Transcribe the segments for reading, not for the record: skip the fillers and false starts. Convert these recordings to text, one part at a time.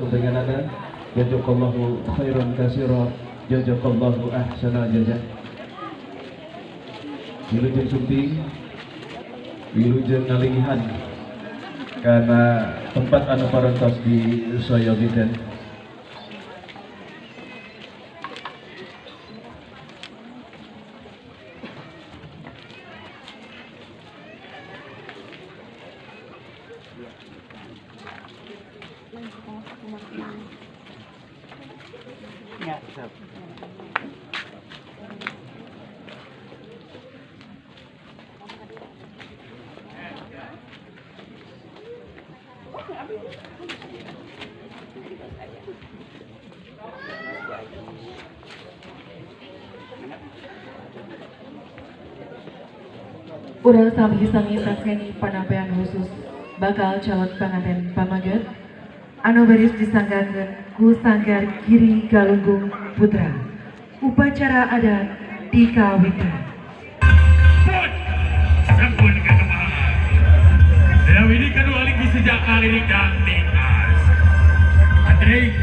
satumpenganana. Jazakallahu khairan katsira, jazakallahu ahsana jaza. Wilujeng sumping, wilujeng ngalingihan karena tempat anu parantos di soyogikeun. Urang sami-sami sakseni panampian khusus bakal calon panganten pamaget anu baris disanggakeun ku Sanggar Giri Galunggung Putra. Upacara adat dikawitan. Sampun katemah. Dewi kedua lagi sejak kali dikang tingkas. Antri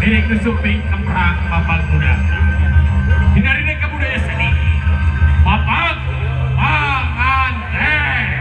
lirik nusuping kemprang mapag muda. Hindarine kabudaya seni. Mapag panganten.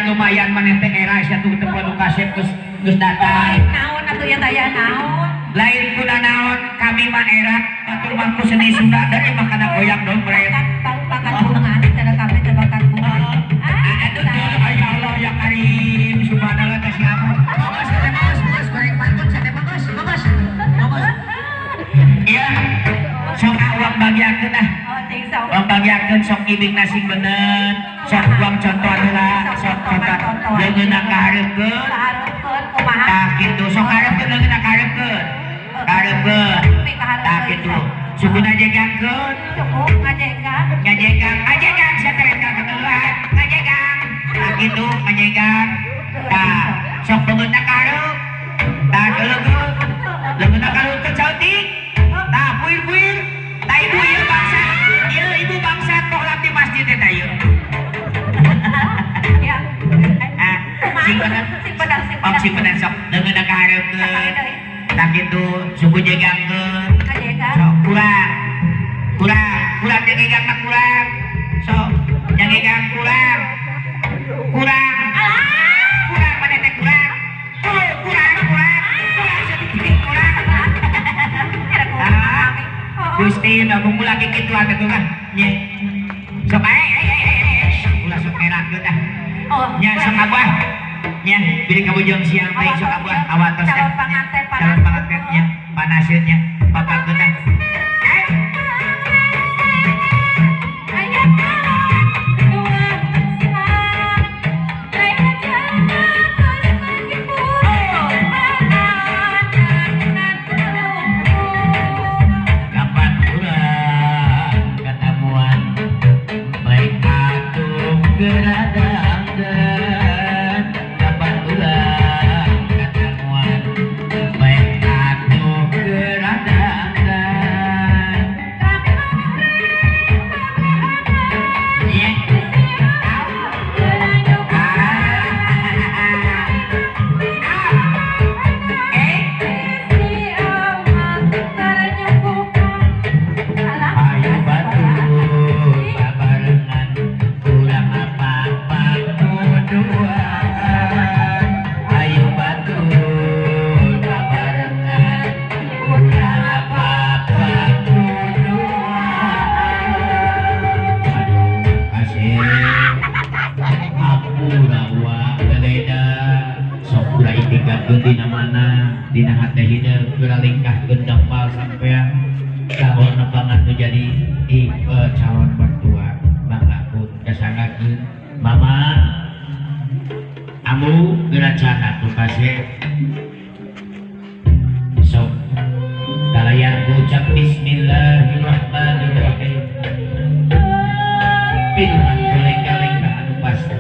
Lumayan maneh teh era sia tuh teu kudu kasep geus datang. Naon atuh ya taya naon? Lain kuna naon kami mah era batur mah ku seni Sunda dari mah kana goyang dompet. Bakat bunga cenah kami teh bakat bunga. Aduh ya Allah ya Karim subhanallah teh si Amu. Bagus teh bagus bagus goreng pantun teh bagus bagus. Bagus. Iya. Sok uang bagiakeun ah. Uang bagiakeun sok ibing nasi bener. Sok uang contohan heula, sok contohan leungeunna kahareupeun. Kumaha? Tah kitu, sok kahareupeun leungeunna kahareupeun. Kahareupeun. Tah kitu. Sukuna jegangkeun. Cukup ngajegang. Ngajegang, ngajegang sia teh ka keteluan. Ngajegang. Tah kitu ngajegang. Tah, sok leungeunna kahareup. Tah leungeun. Leungeunna kahareupeun saeutik. Tah puir-puir. Tah ibu ieu bangsa. Ieu ibu bangsa toh di masjid eta ieu. Ya. Sing bener, sing bener, sing bener sok leungeunna kahareupeun. Tah kitu suku jegangkeun. Sok kurang. Kurang, kurang jegegang mah kurang. Sok jegegang kurang. Kurang. Kurang mana teh kurang. Kurang, kurang. Kurang sedikit kurang. Ah. Gusti nu lagi kitu atuh mah. Nya. Sok ae. Ulah sok ngerakeun ah. Nya sok abah. nya bilih kabujeng siang teh sok abuah awatos calon panganten calon panganten nya panaseun nya papageuna. Dina mana dina hate hideung geura lingkah gendempal sampean calon nepangan nu jadi calon mertua mangga pun kasangakeun mama amu geura cana ku kasih sok kalayan ucap bismillahirrahmanirrahim pinuhan lengka-lengka anu pasti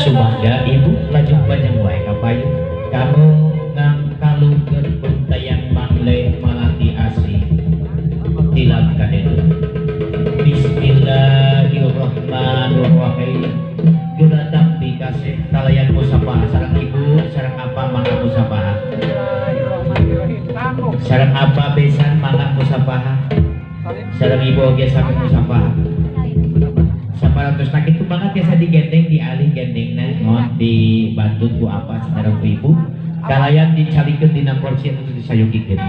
Sumangga ibu lajeng panjang wae kapayu kamu ngangkalungkeun untayang mangle malati asih tilap kadedu. Bismillahirrahmanirrahim. Gulatang dikasih kalayan musafah sareng ibu sareng apa mangga musafah sareng apa besan mangga musafah sareng ibu oge sami musafah. Saparantos kitu banget biasa digendeng dialih gendengna mohon dibantu ku apa sareng ku ibu kalayan dicalikeun dina kursi anu disayogikeun.